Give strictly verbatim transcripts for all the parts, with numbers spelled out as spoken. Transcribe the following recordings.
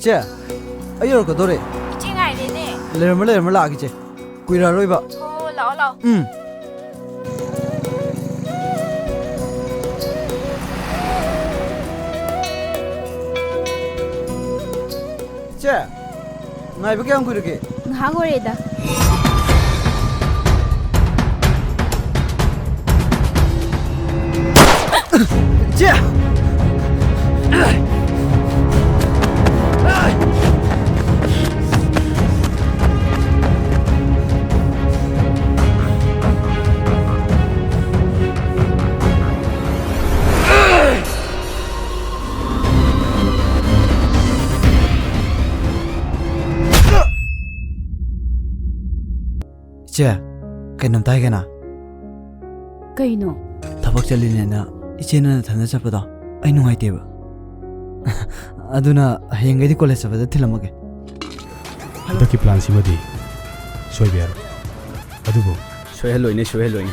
ꯏꯆꯦ, ꯑꯩ ꯌꯧꯔꯛꯀꯗꯧꯔꯦ꯫ ꯏꯆꯦ ꯉꯥꯏꯔꯦꯅꯦ꯫ ꯂꯩꯔꯝꯃꯣ, ꯂꯩꯔꯝꯃꯣ, ꯂꯥꯛꯑꯒꯦ, ꯏꯆꯦ꯫ ꯀꯨꯏꯔꯔꯣꯏꯕ꯫ ꯍꯣ, ꯂꯥꯛꯑꯣ, ꯂꯥꯛꯑꯣ꯫ ꯎꯝ꯫ ꯏꯆꯦ, ꯉꯥꯏꯕ ꯀꯌꯥꯝ ꯀꯨꯏꯔꯒꯦ? ꯉꯥꯏꯍꯥꯛ ꯑꯣꯏꯔꯦꯗ꯫ ꯏꯆꯦ! ꯏꯆꯦ, ꯀꯩꯅꯣꯝꯇ ꯍꯥꯏꯒꯦꯅ꯫ ꯀꯩꯅꯣ? ꯊꯕꯛ ꯆꯠꯂꯤꯅꯦꯅ ꯏꯆꯦꯅ ꯅꯊꯟꯗ ꯆꯠꯄꯗꯣ ꯑꯩ ꯅꯨꯡꯉꯥꯏꯇꯦꯕ꯫ ꯑꯗꯨꯅ ꯍꯌꯦꯡꯈꯩꯗꯤ ꯀꯣꯂꯦꯖ ꯆꯠꯄꯗ ꯊꯤꯜꯂꯝꯃꯒꯦ꯫ ꯍꯟꯗꯛꯀꯤ ꯄ꯭ꯂꯥꯟꯁꯤꯃꯗꯤ ꯁꯣꯏꯕ ꯌꯥꯔꯣꯏ꯫ ꯑꯗꯨꯕꯨ ꯁꯣꯏꯍꯜꯂꯣꯏꯅꯦ, ꯁꯣꯏꯍꯜꯂꯣꯏꯅꯦ꯫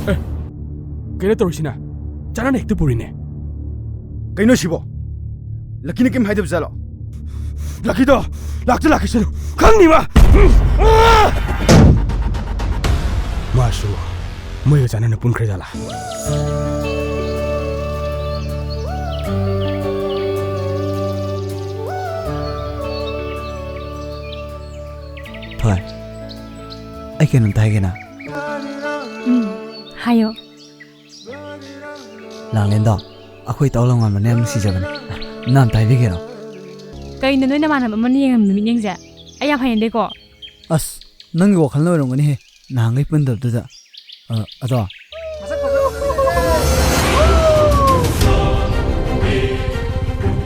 ꯑꯦ, ꯀꯩꯅꯣ ꯇꯧꯔꯤꯁꯤꯅ? ꯆꯅꯥꯅ ꯍꯦꯛꯇ ꯄꯨꯔꯤꯅꯦ꯫ ꯀꯩꯅꯣ ꯁꯤꯕꯣ? ꯂꯛꯀꯤꯅ ꯀꯩꯝ ꯍꯥꯏꯗꯕ ꯖꯥꯠꯂꯣ? ꯂꯛꯀꯤꯗꯣ ꯂꯥꯛꯇ ꯂꯥꯛꯈꯤꯁꯅꯨ, ꯈꯪꯅꯤꯕ? ꯃꯥꯁꯨ ꯃꯣꯏꯒ ꯆꯥꯟꯅꯅ ꯄꯨꯟꯈ꯭ꯔꯖꯥꯠꯂꯥ? ꯊꯣꯏ, ꯑꯩ ꯀꯩꯅꯣꯝꯇ ꯍꯥꯏꯒꯦꯅ꯫ ꯎꯝ, ꯍꯥꯏꯌꯣ꯫ ꯂꯥꯡꯂꯦꯟꯗꯣ, ꯑꯩꯈꯣꯏ ꯇꯥꯎ ꯂꯝꯉꯥꯟꯕꯅ ꯌꯥꯝ ꯅꯨꯡꯁꯤꯖꯕꯅꯦ꯫ ꯅꯪ ꯑꯝꯇ ꯍꯥꯏꯕꯤꯒꯦꯔꯣ? ꯀꯩꯅꯣ ꯅꯣꯏ ꯅꯃꯥꯟꯅꯕ ꯑꯃꯅ ꯌꯦꯡꯉꯝꯃꯤꯕ ꯃꯤꯠꯌꯦꯡꯁꯦ? ꯑꯩ ꯌꯥꯝ ꯍꯩꯅꯗꯦꯀꯣ꯫ ꯑꯁ, ꯅꯪꯒꯤ ꯋꯥꯈꯜꯅ ꯑꯣꯏꯔꯝꯒꯅꯤꯍꯦ, ꯅꯍꯥꯟꯈꯩ ꯄꯨꯟꯗꯕꯗꯨꯗ꯫ ꯑ, ꯑꯗꯣ꯫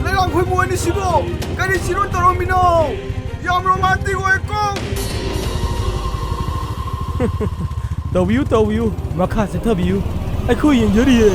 ꯂꯩꯔꯥꯡ ꯈꯣꯏꯃꯨ ꯑꯅꯤꯁꯤꯕꯨ ꯀꯔꯤ ꯆꯤꯔꯣꯟ ꯇꯧꯔꯝꯃꯤꯅꯣ? ꯌꯥꯝ ꯔꯣꯃꯥꯟꯇꯤꯛ ꯑꯣꯏꯀꯣ꯫ ꯇꯧꯕꯤꯌꯨ, ꯇꯧꯕꯤꯌꯨ, ꯃꯈꯥ ꯆꯠꯊꯕꯤꯌꯨ, ꯑꯩꯈꯣꯏ ꯌꯦꯡꯖꯔꯤꯌꯦ꯫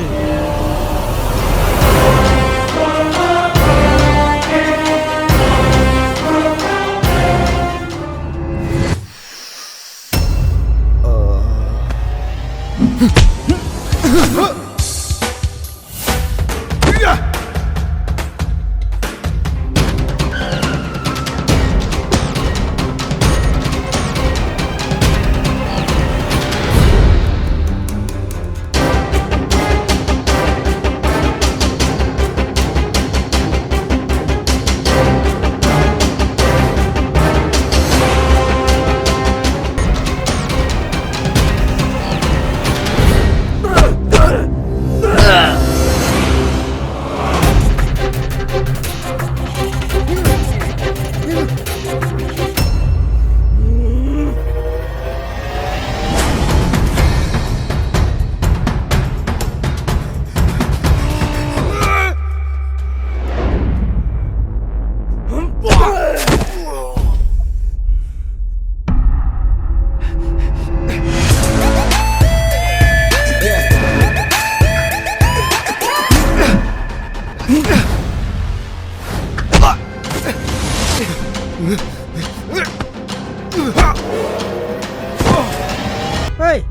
ꯍꯦ,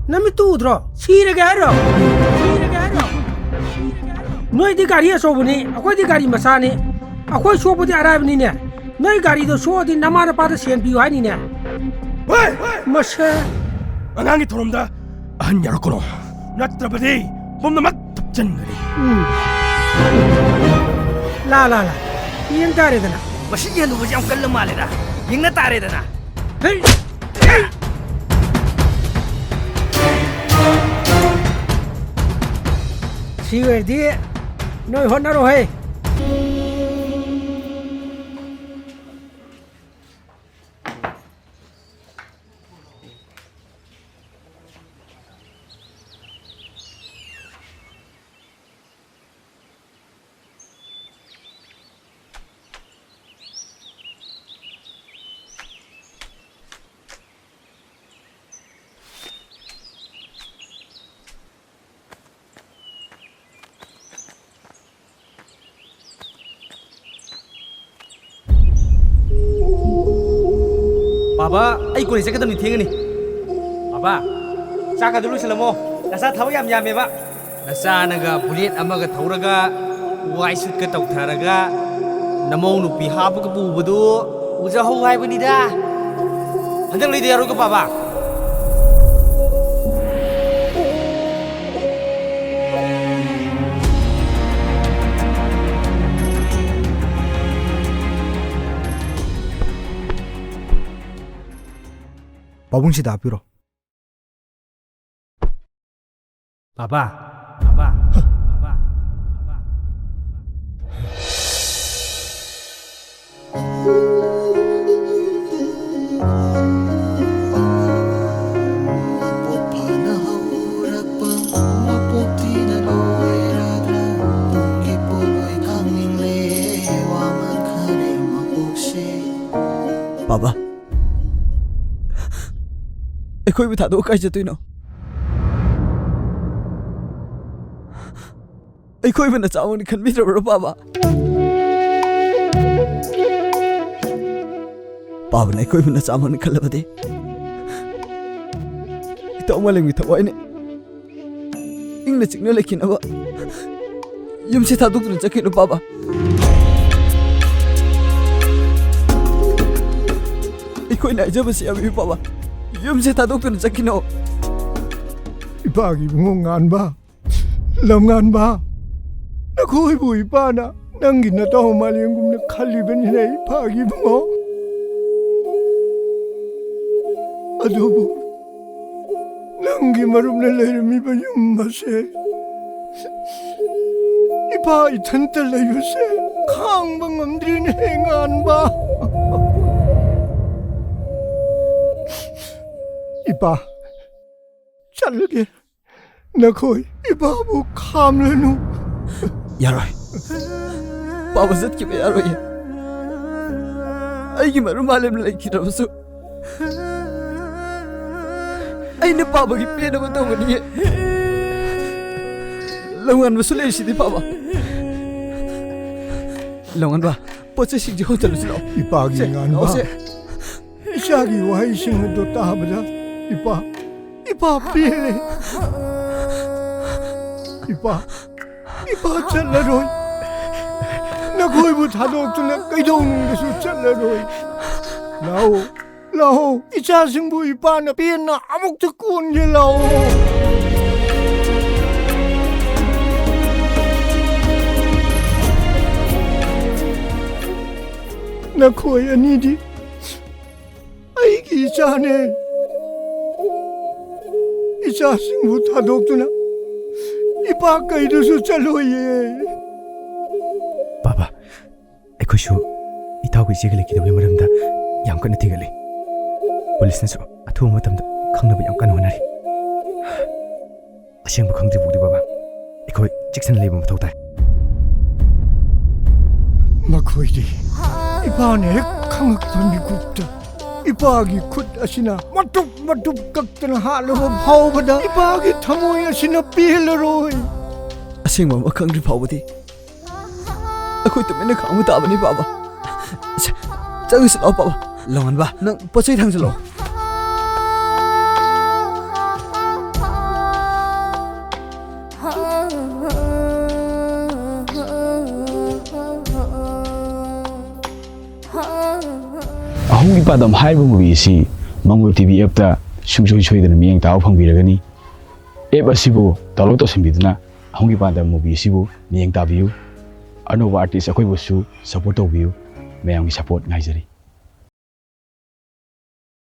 ꯅꯃꯤꯠꯇꯨ ꯎꯗ꯭ꯔꯣ? ꯁꯤꯔꯒꯦ ꯍꯥꯏꯔꯣ? ꯁꯤꯔꯒꯦ ꯍꯥꯏꯔꯣ? ꯅꯣꯏꯗꯤ ꯒꯥꯔꯤ ꯑꯆꯧꯕꯅꯤ, ꯑꯩꯈꯣꯏꯗꯤ ꯒꯥꯔꯤ ꯃꯆꯥꯅꯤ꯫ ꯑꯩꯈꯣꯏ ꯁꯣꯛꯄꯗꯤ ꯑꯔꯥꯏꯕꯅꯤꯅꯦ꯫ ꯅꯣꯏ ꯒꯥꯔꯤꯗꯣ ꯁꯣꯛꯑꯗꯤ ꯅꯃꯥ ꯅꯄꯥꯗ ꯁꯦꯟ ꯄꯤꯌꯨ ꯍꯥꯏꯅꯤꯅꯦ꯫ ꯍꯣꯏ! ꯃꯁꯦ꯫ ꯑꯉꯥꯡꯒꯤ ꯊꯧꯔꯝꯗ ꯑꯍꯟ ꯌꯥꯔꯛꯀꯅꯣ, ꯅꯠꯇ꯭ꯔꯕꯗꯤ ꯄꯨꯝꯅꯃꯛ ꯊꯨꯞꯆꯟꯒꯅꯤ꯫ ꯎꯝ꯫ ꯂꯥ, ꯂꯥ, ꯂꯥ꯫ ꯌꯦꯡ ꯇꯥꯔꯦꯗꯅ꯫ ꯃꯁꯤ ꯌꯦꯟꯗꯨꯕꯁꯤ ꯌꯥꯝ ꯀꯜꯂ ꯃꯥꯜꯂꯦꯗ꯫ ꯌꯦꯡꯅ ꯇꯥꯔꯦꯗꯅ꯫ ꯍꯩ! ꯁꯤ ꯑꯣꯏꯔꯗꯤ ꯅꯣꯏ ꯍꯣꯠꯅꯔꯣꯍꯦ꯫ ꯕꯥꯕꯥ, ꯑꯩ ꯀꯣꯂꯦꯖ ꯆꯠꯀꯗꯕꯅꯤ, ꯊꯦꯡꯉꯅꯤ꯫ ꯕꯥꯕꯥ, ꯆꯥꯛꯀꯗꯣ ꯂꯣꯏꯁꯤꯜꯂꯝꯃꯣ꯫ ꯅꯆꯥ ꯊꯕꯛ ꯌꯥꯝ ꯌꯥꯝꯃꯦꯕ꯫ ꯅꯆꯥꯅꯒ ꯕꯨꯂꯦꯠ ꯑꯃꯒ ꯊꯧꯔꯒ, ꯋꯥꯏ ꯁꯨꯠꯀ ꯇꯧꯊꯔꯒ, ꯅꯃꯧ ꯅꯨꯄꯤ ꯍꯥꯞꯄꯒ ꯄꯨꯕꯗꯨ ꯎꯖꯍꯧ ꯍꯥꯏꯕꯅꯤꯗ꯫ ꯍꯟꯗꯛ ꯂꯩꯗ ꯌꯥꯔꯣꯏꯀꯣ, ꯕꯥꯕꯥ꯫ ꯄꯥꯕꯨꯡꯁꯤꯗ ꯍꯥꯞꯄꯤꯔꯣ꯫ ꯕꯥꯕꯥ, ꯕꯥꯕꯥ, ꯕꯥꯕꯥ, ꯕꯥꯕꯥ꯫ ꯃꯄꯣꯛ ꯐꯥꯅ ꯍꯧꯔꯛꯄ ꯃꯄꯣꯛ ꯊꯤꯅ ꯂꯣꯏꯔꯗ꯭ꯔꯥ? ꯇꯨꯡꯒꯤ ꯄꯣꯠꯂꯣꯏ ꯈꯪꯅꯤꯡꯂꯦ, ꯋꯥꯃꯟꯈꯔꯦ ꯃꯄꯣꯛꯁꯦ꯫ ꯕꯥꯕꯥ, ꯑꯩꯈꯣꯏꯕꯨ ꯊꯥꯗꯣꯛꯑ ꯀꯥꯏ ꯆꯠꯇꯣꯏꯅꯣ? ꯑꯩꯈꯣꯏꯕꯨ ꯅꯆꯥꯃꯛꯅꯤ ꯈꯟꯕꯤꯗ꯭ꯔꯕ꯭ꯔꯣ, ꯕꯥꯕꯥ? ꯄꯥꯕꯅ ꯑꯩꯈꯣꯏꯕꯨ ꯅꯆꯥꯃꯛꯅꯤ ꯈꯜꯂꯕꯗꯤ, ꯏꯇꯥꯎ ꯃꯥꯂꯦꯝꯒꯤ ꯊꯋꯥꯏꯅ ꯏꯪꯅ ꯆꯤꯛꯅ ꯂꯩꯈꯤꯅꯕ ꯌꯨꯝꯁꯦ ꯊꯥꯗꯣꯛꯇꯨꯅ ꯆꯠꯈꯤꯅꯨ, ꯄꯥꯕ꯫ ꯑꯩꯈꯣꯏꯅ ꯍꯥꯏꯖꯕꯁꯤ ꯌꯥꯕꯤꯌꯨ, ꯄꯥꯕ꯫ ꯌꯨꯝꯁꯦ ꯊꯥꯗꯣꯛꯇꯨꯅ ꯆꯠꯈꯤꯅꯣ꯫ ꯏꯄꯥꯒꯤ ꯏꯕꯨꯡꯉꯣ ꯉꯥꯟꯕ, ꯂꯝꯉꯥꯟꯕ, ꯅꯈꯣꯏꯕꯨ ꯏꯄꯥꯅ ꯅꯪꯒꯤ ꯅꯇꯥꯎ ꯃꯥꯂꯦꯝꯒꯨꯝꯅ ꯈꯜꯂꯤꯕꯅꯤꯅꯦ, ꯏꯄꯥꯒꯤ ꯏꯕꯨꯡꯉꯣ꯫ ꯑꯗꯨꯕꯨ ꯅꯪꯒꯤ ꯃꯔꯨꯞꯅ ꯂꯩꯔꯝꯃꯤꯕ ꯌꯨꯝ ꯑꯁꯦ ꯏꯄꯥ ꯏꯊꯟꯇ ꯂꯩꯕꯁꯦ ꯈꯥꯡꯕ ꯉꯝꯗ꯭ꯔꯦꯅꯦ, ꯉꯥꯟꯕ꯫ ꯏꯄꯥ, ꯆꯠꯂꯒꯦ꯫ ꯅꯈꯣꯏ ꯏꯄꯥꯕꯨ ꯈꯥꯝꯂꯅꯨ꯫ ꯌꯥꯔꯣꯏ꯫ ꯄꯥꯕ ꯆꯠꯈꯤꯕ ꯌꯥꯔꯣꯏꯌꯦ꯫ ꯑꯩꯒꯤ ꯃꯔꯨꯞ ꯃꯥꯂꯦꯝ ꯂꯩꯈꯤꯗ꯭ꯔꯕꯁꯨ ꯑꯩꯅ ꯄꯥꯕꯒꯤ ꯄꯦꯟꯅꯕ ꯇꯧꯒꯅꯤꯌꯦ꯫ ꯂꯧꯉꯥꯟꯕꯁꯨ ꯂꯩꯔꯤꯁꯤꯗꯤ, ꯄꯥꯕ꯫ ꯂꯧꯉꯥꯟꯕ, ꯄꯣꯠ ꯆꯩꯁꯤꯡꯁꯦ ꯍꯣꯟꯖꯜꯂꯨꯁꯤ ꯂꯥꯛꯑꯣ꯫ ꯏꯄꯥꯒꯤ ꯁꯦ, ꯉꯥꯟꯕ꯫ ꯂꯥꯛꯑꯣꯁꯦ꯫ ꯏꯆꯥꯒꯤ ꯋꯥꯍꯩꯁꯤꯡ ꯑꯗꯨ ꯇꯥꯕꯗ ꯏꯄꯥ, ꯏꯄꯥ ꯄꯦꯜꯂꯦ꯫ ꯏꯄꯥ, ꯏꯄꯥ ꯆꯠꯂꯔꯣꯏ꯫ ꯅꯈꯣꯏꯕꯨ ꯊꯥꯗꯣꯛꯇꯨꯅ ꯀꯩꯗꯧꯅꯨꯡꯗꯁꯨ ꯆꯠꯂꯔꯣꯏ꯫ ꯂꯥꯛꯑꯣ, ꯂꯥꯛꯑꯣ, ꯏꯆꯥꯁꯤꯡꯕꯨ ꯏꯄꯥꯅ ꯄꯦꯟꯅ ꯑꯃꯨꯛꯇ ꯀꯣꯟꯒꯦ, ꯂꯥꯛꯑꯣ꯫ ꯅꯈꯣꯏ ꯑꯅꯤꯗꯤ ꯑꯩꯒꯤ ꯏꯆꯥꯅꯦ꯫ ꯏꯆꯥꯁꯤꯡꯕꯨ ꯊꯥꯗꯣꯛꯇꯨꯅ ꯏꯄꯥ ꯀꯩꯗꯁꯨ ꯆꯠꯂꯣꯏꯌꯦ꯫ ꯕꯥꯕꯥ, ꯑꯩꯈꯣꯏꯁꯨ ꯏꯇꯥꯎꯒ ꯏꯆꯦꯒ ꯂꯩꯈꯤꯗꯕꯒꯤ ꯃꯔꯝꯗ ꯌꯥꯝ ꯀꯟꯅ ꯊꯤꯒꯠꯂꯤ꯫ ꯄꯨꯂꯤꯁꯅꯁꯨ ꯑꯊꯨꯕ ꯃꯇꯝꯗ ꯈꯪꯅꯕ ꯌꯥꯝ ꯀꯟꯅ ꯍꯣꯠꯅꯔꯤ꯫ ꯑꯁꯦꯡꯕ ꯈꯪꯗ꯭ꯔꯤ ꯐꯥꯎꯗꯤ, ꯕꯥꯕꯥ, ꯑꯩꯈꯣꯏ ꯆꯦꯛꯁꯤꯟꯅ ꯂꯩꯕ ꯃꯊꯧ ꯇꯥꯏ꯫ ꯃꯈꯣꯏꯗꯤ ꯏꯄꯥꯅ ꯍꯦꯛ ꯈꯪꯉꯛꯄ ꯃꯤꯀꯨꯞꯇ ꯏꯄꯥꯒꯤ ꯈꯨꯠ ꯑꯁꯤꯅ ꯃꯇꯨꯞ ꯃꯇꯨꯞ ꯀꯛꯇꯅ ꯍꯥꯠꯂꯕ ꯐꯥꯎꯕꯗ ꯏꯄꯥꯒꯤ ꯊꯃꯣꯏ ꯑꯁꯤꯅ ꯄꯦꯜꯂꯔꯣꯏ꯫ ꯑꯁꯦꯡꯕ ꯑꯃ ꯈꯪꯗ꯭ꯔꯤ ꯐꯥꯎꯕꯗꯤ ꯑꯩꯈꯣꯏ ꯇꯨꯃꯤꯟꯅ ꯈꯥꯡꯕ ꯇꯥꯕꯅꯤ, ꯕꯥꯕꯥ꯫ ꯁꯦ, ꯆꯪꯉꯁꯤ ꯂꯥꯛꯑꯣ, ꯕꯥꯕꯥ꯫ ꯂꯣꯡꯍꯟꯕ, ꯅꯪ ꯄꯣꯠ ꯆꯩ ꯊꯥꯡꯖꯜꯂꯛꯑꯣ꯫ ꯑꯍꯨꯝꯒꯤ ꯄꯥꯟꯗꯝ ꯍꯥꯏꯔꯤꯕ movie ꯑꯁꯤ ꯃꯪꯒꯣꯜ TV appꯇ ꯁꯨꯡꯁꯣꯏ ꯁꯣꯏꯗꯅ ꯃꯤꯠꯌꯦꯡ ꯇꯥꯕ ꯐꯪꯕꯤꯔꯒꯅꯤ꯫ App ꯑꯁꯤꯕꯨ download ꯇꯧꯁꯤꯟꯕꯤꯗꯨꯅ ꯑꯍꯨꯝꯒꯤ ꯄꯥꯟꯗꯝ movie ꯑꯁꯤꯕꯨ ꯃꯤꯠꯌꯦꯡ ꯇꯥꯕꯤꯌꯨ꯫ ꯑꯅꯧꯕ artist ꯑꯩꯈꯣꯏꯕꯨꯁꯨ support ꯇꯧꯕꯤꯌꯨ꯫ ꯃꯌꯥꯝꯒꯤ support ꯉꯥꯏꯖꯔꯤ꯫